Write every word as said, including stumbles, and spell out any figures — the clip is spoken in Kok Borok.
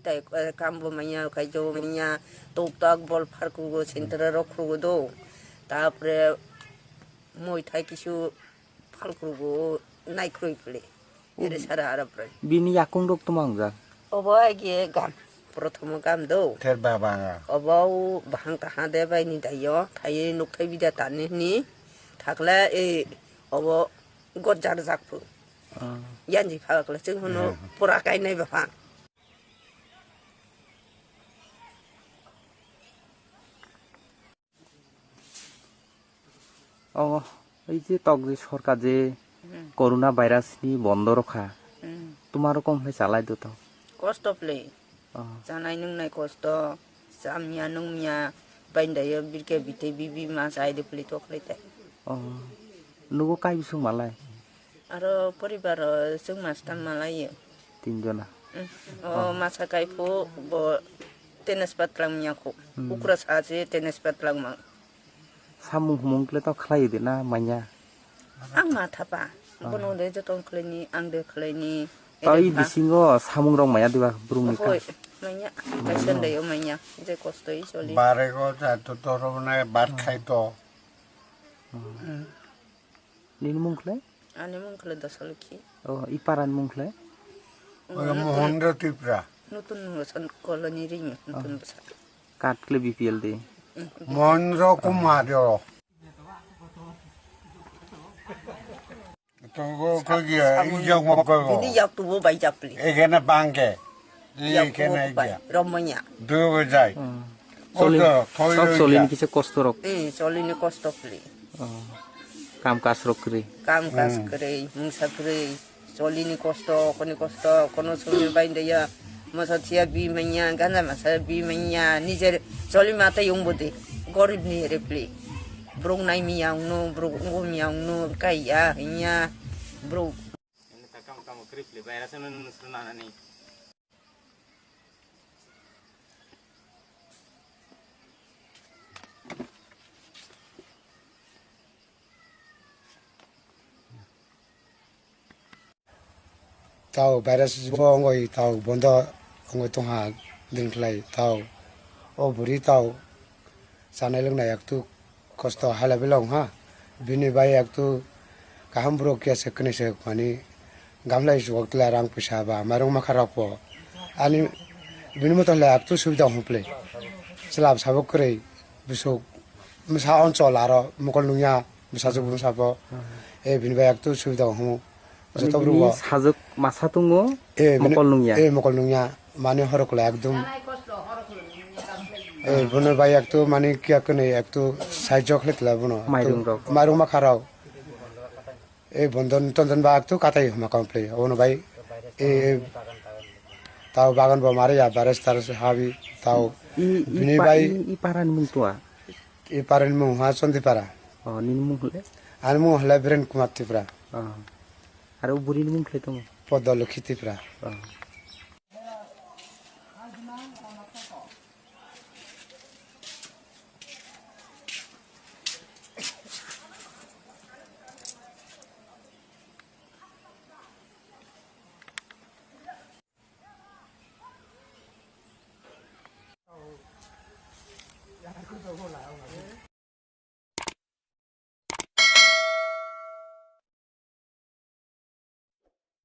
Tai, eh, kambo manya, kaijo manya, tok tak bol pharkugo, sentra rok khugo do. Tapre moi thai kisu phalkrugo, nai khroi phle. Ere sara ara prai. Bini yakung rok tuma wngjak? Obo age gam, prothomo gam do. Ther baba nga. Obo bahang kaha de bai ni dayo, thai nuk thai bida tani ni, thakla e obo gor jar jak phu. Ah. Yanji phakla chwng hono pura kainai bapha. O, ei je tok je sorkar je Hmm. Corona virus ni bondo rokha. Hmm. Tuma rokom hai chalai do to. Kosto phle. Oh. Chanai nungnai kosto, chamya nungya, baindayo birke bite bibi ma chai de phle tok phle te. Oh. Nugo kai bisung malai? Aro poribar o chwng mastam malai. Tinjona. Mm. O masa kai phu bo tenes patlang manya khu. Hmm. Ukra sa se tenes patlang mang. Samung humung kle to khlai de na manya? Ang ma thapa. Ah. Bono de joto khlai ni, ang de khlai ni. Tei bisingo samung rok manya diba brumni ka? Hoi, manya. Kaisa ndai o manya. Je kosto i choli. Bare go ta to toro na bat khai to. Hmm. Nini mung khlai? Ani mung khlai Dosolokhi. Oh, i parani mung khlai? Oya Mohendra Tripura. Nutun Moson colony ring, nutun basa. Kat khlai B P L de. Mohendra Kumar yo. Togo ko gya, ijak mo ko. Bini yak tubo bai japli. Egena bangke. Yak tubo bai. Romanya. Dugo jai. Hmm. Choli, sok choli ni kisa kosto rok. Eh, choli ni kosto pli. Oh. Kam kas rok kri. Kam kas kri, mungsa kri. Choli ni kosto, koni kosto, kono sumi bai ndeya. Masa sia bi manya, ganda masa bi manya. Nijer choli mata yung bodi. Gorib ni repli. Bruk nai mi yang nu, bruk ungu mi yang nu, kai ya, hinya. Bruk. Ini takam kamu krip li, bayar sana nusruna nani. Tao virus bo wngoi tao bondo wngoi tongha din khlai tao o buri tao chanai lwngnai yaktu kosto hala belong ha bini bai yaktu kaham borok kiya se kwnwi se mani gamlai chuwak tila rang puisa ba mairung makha rok bo ani bini moto le yaktu subida hwnplai chwla bwsabo kwrwi bwswk bwsa onchol aro mokol nungya bwsajwk bwsabo e bini bai yaktu subida hwngo. Joto bini bwrwi sajwk masa tongo, eh, bini, mokol nungya. Eh, mokol nungya. Mani horok kula ekdom. Eh, bono bai ekto mani kiya kene ekto side jok le tla bono. Mairung rok. Mairung makha rok. Eh, bondon tonton ba ekto katai homa complete. Ono bai, eh, eh, tao bagan bo mare ya bares tares habi tao. I, i bini pa-, bai i, i parani mung tua? I parani mung ha Chondipara. Oh, nini mung hole? Ani mung hole Biren Kumar Tripura. Oh. Aro burini mung khlai tongo? Podolokhi Tripura. Oh.